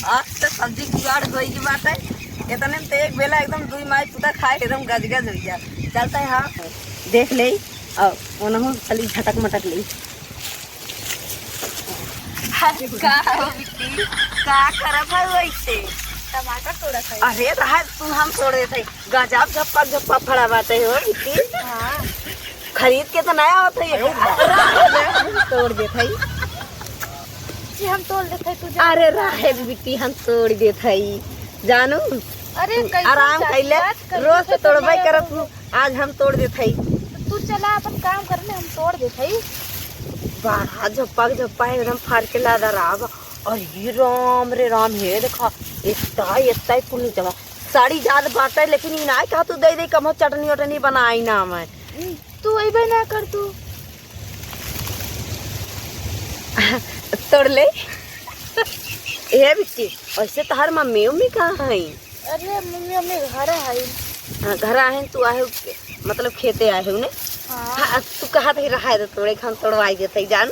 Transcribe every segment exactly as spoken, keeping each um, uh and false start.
आज तो सब्जी जुगाड़ होई की बात है। इतने में तो एक बेला एकदम दुई माई पुता खाए के एकदम गजगज हो गया। चलते हैं, हाँ, देख ले और ओनहु खाली झटक मटक ले। का हो बिट्टी, का करत है वैसे? टमाटर तोड़त है। अरे रहा तू, हम तोड़ देते हैं। गजब झप्पा झप्पा फड़ा बाटे हो बिट्टी। हाँ। खरीद के तो नया होत है। अरे बाप रे। तोड़ देत है। जी, हम तोड़ देत है, तू जा। अरे रहे बिट्टी, हम तोड़ देत है जानू। अरे कैसे आराम कैले, रोज तो तोड़बे करत हूँ, आज हम तोड़ देत है। तू चला अपन काम करने, हम तोड़ देत है। बड़ा झप्पा के झप्पा है, एकदम फाड़ के लादा राब। अरे राम रे राम, हे देखा, इतना इतना कुल नीचवा साड़ी जात बाटे, लेकिन ई नाय कहा तू दे दे, कमो चटनी वटनी बनाई ना मैं। तू अइबे ना कर तू। तोड़ ले। ए बिट्टी, वैसे तहार मम्मी उम्मी कहाँ है? अरे मम्मी, मम्मी घर है। हाँ, घर आहे तू आहे, मतलब खेते आहे ने। हाँ। हाँ, तू कहा थे रहा है तो तोड़े खान तोड़वाई देते जान।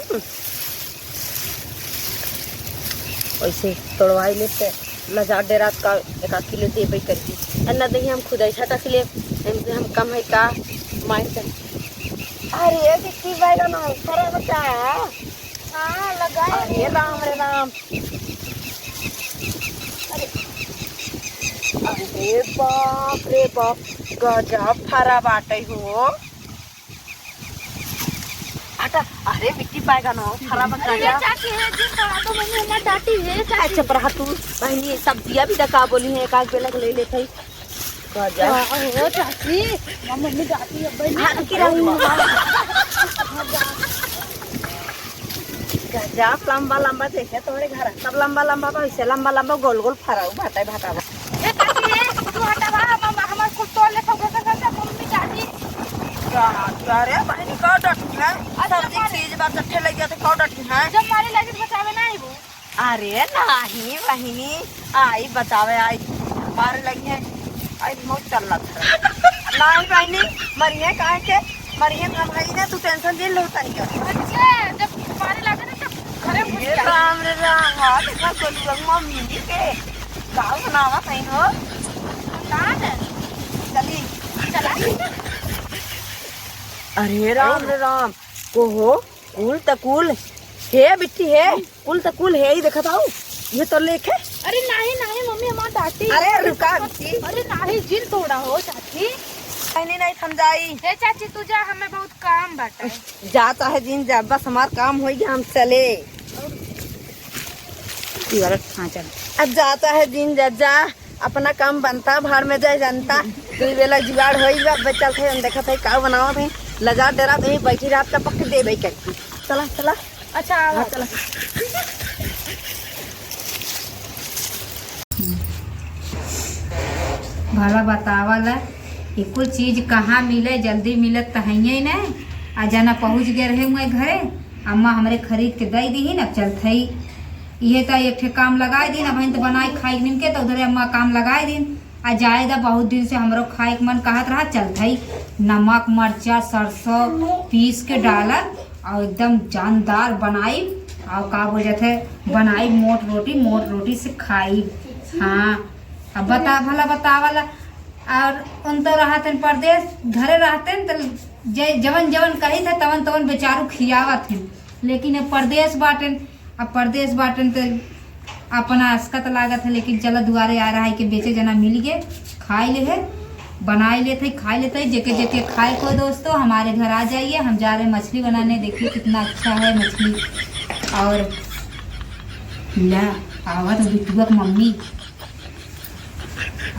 वैसे तोड़वाई लेते, लजा डेरात का एक आध किलो देबे करती। आ ना दही हम खुद ऐसा टक ले, इनसे हम कम है का, मार कर। अरे बिट्टी बैगन है, खराब का? हाँ, लगा है। अरे राम रे राम। अरे, अरे बाप रे बाप, गजब फरा बाटे हो। हटा, अरे बिट्टी बैगन हो, फरा बा अरे गजब। चाची है, जिन तोड़ा तो मम्मी हमार डांटी है, चाची। अच्छा, पर हाँ तू बहनी सब्जिया भी दका बोली है, एक आध बेलक ले लेते ही। गजब। अरे चाची, मम्मी डांटी है, बहनी। हाँ, की रही हूँ। गजब लंबा लंबा जैसे तोहरे घर, सब लंबा लंबा बा, वैसे लंबा लंबा गोल गोल फराऊ भाटा भाटा बा। ए काकी रे, तू हटावा, हम, हम, हमार कुल तोड़ ले, सब घर, घर, घर, मम्मी डांटी। का, का रे, बहनी का डांटी है? अच्छा, सब्जी मार। चीज बा, चट्टे लग गया तो का डांटी है? जब मारे लगे तो बचावे ना आई वो। अरे नाही बहिनी, आई बचावे, आई मारे लगी है। आई मौत चल रहा था। नाही बहिनी, मरिए काहे के? मरिए हम हई ना, तू टेंशन दे लो तनी का। अच्छा, जब मारे लगे ना तब घरे घुस ये गया। राम रे राम, हाँ, देखा गोलू मम्मी के गाँव बनावा सही हो। कहाँ है? चली। चला। अरे राम रे राम, को हो? कुल त कुल, हे बिट्टी हे, कुल त कुल हे, ई देखत हऊ, ये तो लेखे। अरे नाही, नाही मम्मी, हमार डांटी। अरे रुका बिट्टी। अरे नाही, जिन तोड़ा हो चाची। नहीं, नहीं, नहीं, हम जाई। हे चाची, तू जा, हमें बहुत काम बाटे। जा चाहे जिन जा, बस हमार काम होई गया, हम चले। तू अरे हाँ, चल। अब जा चाहे जिन जा, जा। अपना काम बनता, भाड़ में जाए जनता। दुई बेला जुगाड़ होई बा, बचल थे, हम देखत है का बनावत है। लजा डरा तो यहीं बैठी रात का पक्की देबे करती। चला, चला। अच्छा, हाँ, चला। भला बतावा ला, एको चीज कहाँ मिले, जल्दी मिलत त हइये न। आ जना पहुँच गए रहे हुए घरे, अम्मा हमरे खरीद के दई दीहिन, अब चलत हई। इहे त एक ठे काम लगाई दीन, अब हम त बनाई खाई निमके, त उधरे अम्मा काम लगाई दीन। आ जाए दा, बहुत दिन से हमरो खाए के मन कहत रहा, चलत हई। नमक, मरचा, सरसों पीस के डालत, और एकदम जानदार बनाई, और का बोल जात है, बनाई मोट रोटी, मोट रोटी से खाई। हाँ, अब बता भला बतावा ला, और उन तो रहतन परदेस, घरे रहतन त जे जवन जवन कही थे तवन तवन बेचारू खियावत हैं, लेकिन अब परदेस बाटन, अब परदेस बाटन त अपना असकत लागत है, लेकिन चलो दुआरे आ रहा है कि बेचे जना मिल गए, खाए ले है, बनाए लेते हैं, खाए लेते हैं। जेके जेके खाए को दोस्तों हमारे घर आ जाइए, हम जा रहे हैं मछली बनाने, देखिए कितना अच्छा है मछली। और ला आवत बिटुआ के मम्मी।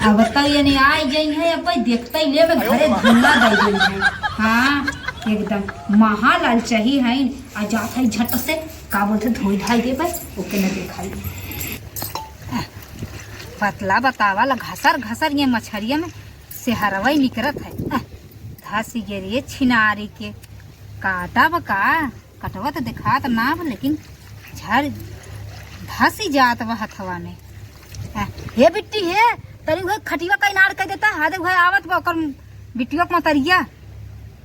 अब तो ये नहीं आई जाई है, अब भाई देखते ही ले मैं घरे धुआं दे गई है। हाँ, एकदम महा लालचही है। आ जात है झट से, का बोलते, धोई धाई दे भाई, ओके न देखाई। पतला बतावा ला घसर घसर ये मछरिया में से हरवाई निकरत है। धसी गे रे छिनारी के, काटा बका। कटवा तो देखात ना बा, लेकिन झर धसी जात बा हथवा में। आ, हे बिट्टी हे, तनी उहे खटिया का इनार कर देता, हादे उहे आवत बा ओकर बिट्टिया के मतरिया।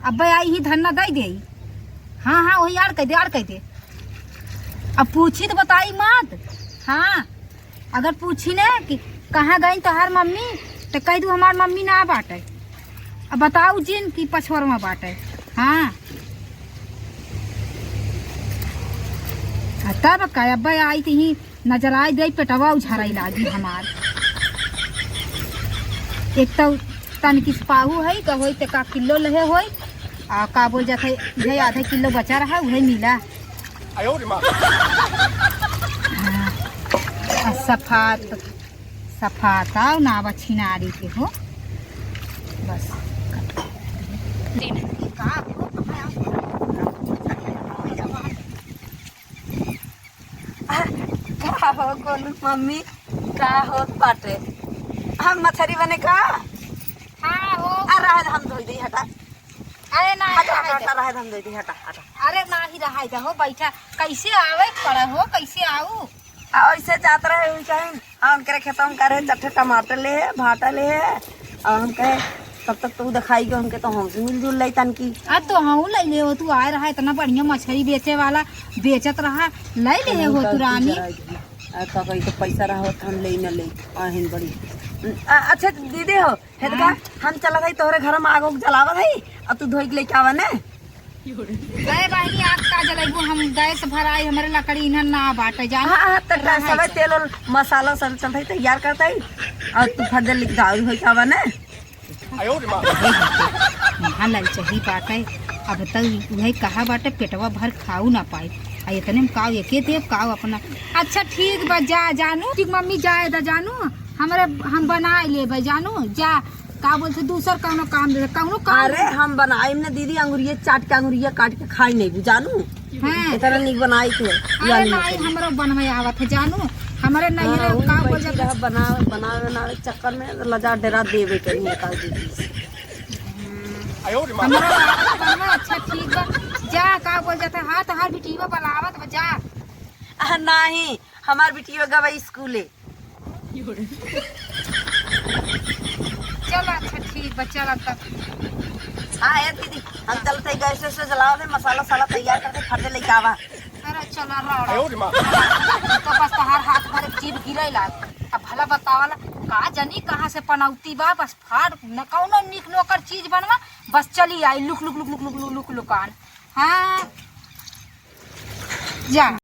अब्बे आई ही धन्ना दई दे। हाँ, हाँ, वही आड़ कर दे, आड़ कर दे। अब पूछी तो बताई मत। हाँ, अगर पूछी ना कि कहाँ गई तोहार मम्मी, तो कह दू हमार मम्मी ना बाटे। अब बताऊ जिन कि पछोर में बाटे। हाँ। आ तब का अब आई तो ही नजर आई दे, पेटवा उझराई लागी हमार। एक तो तनिक से पाहू है, का होई ते का किलो लहे होई, आ का बोल जात है, इहे आधा किलो बचा रहा, उहे मिला। आयो रे माँ। हाँ, आ सफात, सफात आओ ना, अब छिनारी के हो, बस। का हो? आ, का हो गोलू मम्मी, का होत बाटे? हम मछरी बने का? हाँ हो। आ, रहे दे, हम धोई दी, हटा। अरे ना, हटा, रहे हटा, दे। हटा, रहे दे, हम धोई दी, हटा, हटा। अरे ना ही रहे दे हो, बैठा। कैसे आवे पड़ा हो, कैसे आऊ? आ, ऐसे जात रहे, उ कहीं, आ, उनके खेतवा में करे, चट्टे टमाटर ले, भाटा ले, और हम कहे, तब तक तू दिखाई के हमके तो हमसे मिलजुल लई तनकी। आ, तो हम लई ले हो, तू आए रहा, इतना बढ़िया मछरी बेचे वाला, बेचत रहा, लई ले हो तू रानी। आ, का कही तो पैसा रहा होत, हम ले न ले, आहिन बड़ी। आ, अच्छा दीदी हो, हेतका, हाँ। हम चलत हई तोहरे घर में आग उग जलावत हई, अब तू धोई के लेके आवा ने। अरे बहिनी, आग का जलेबू, हम गैस भराई, हमरे लकड़ी इन्हन ना बाटे, जान। हाँ, हाँ, तो रहे सबे दे। तेल उल, मसाला उसाला चलत हई, तैयार करत हई, और तू फट दे लिख दारू होई खावा ने। आयो रे माँ। महा ललचही बाटे, अब तक उहे कहा बाटे, पेटवा भर खाऊ ना पाई, आ इतने में काऊ एके देव, काऊ अपना। अच्छा ठीक बा, जा जानू, ठीक मम्मी जाए दा जानू, हमरे, हम बनाए लेबे जानू, जा। का बोलते दूसर कौनो काम दे, कौनो काम। अरे हम बनाई न दीदी, अंगुरिया चाट के, अंगुरिया काट के खाई नहीं जानू। हाँ। इतना निक बनाई थे, अरे यानी नहीं, मछली। हमरो बनवे आवत है जानू, हमरे नहीं हाँ, रे, वो का बोल बैठी जाता रहा, बनावे, बनावे, बनावे चक्कर में लजा डेरा देवे के नहीं का दीदी। आयो रे माँ। हमरो आवत बनवे, अच्छा ठीक बा, जा का बोल जाता, हाँ तोहार बिटिया बनावत बा, जा। आ, नहीं, हमार बिटिया गवा स्कूले। चल अच्छा ठीक बा, चल अब तक। हाँ, ए दीदी, हम चलत हई गैस वैस जलावत हई, मसाला वसाला तैयार करके फट दे लेके आवा। अरे चल रहा। आयो रे माँ। तो बस तोहार हाथ भरे जीभ गिरे लाग। अब भला बतावला, का जानी कहाँ से पनौती बा, बस फाड़ न कौनो निक नोकर चीज बनवा, बस चली आई लुक लुक लुक लुक लुक लुक लुक लुकान। हाँ। जा।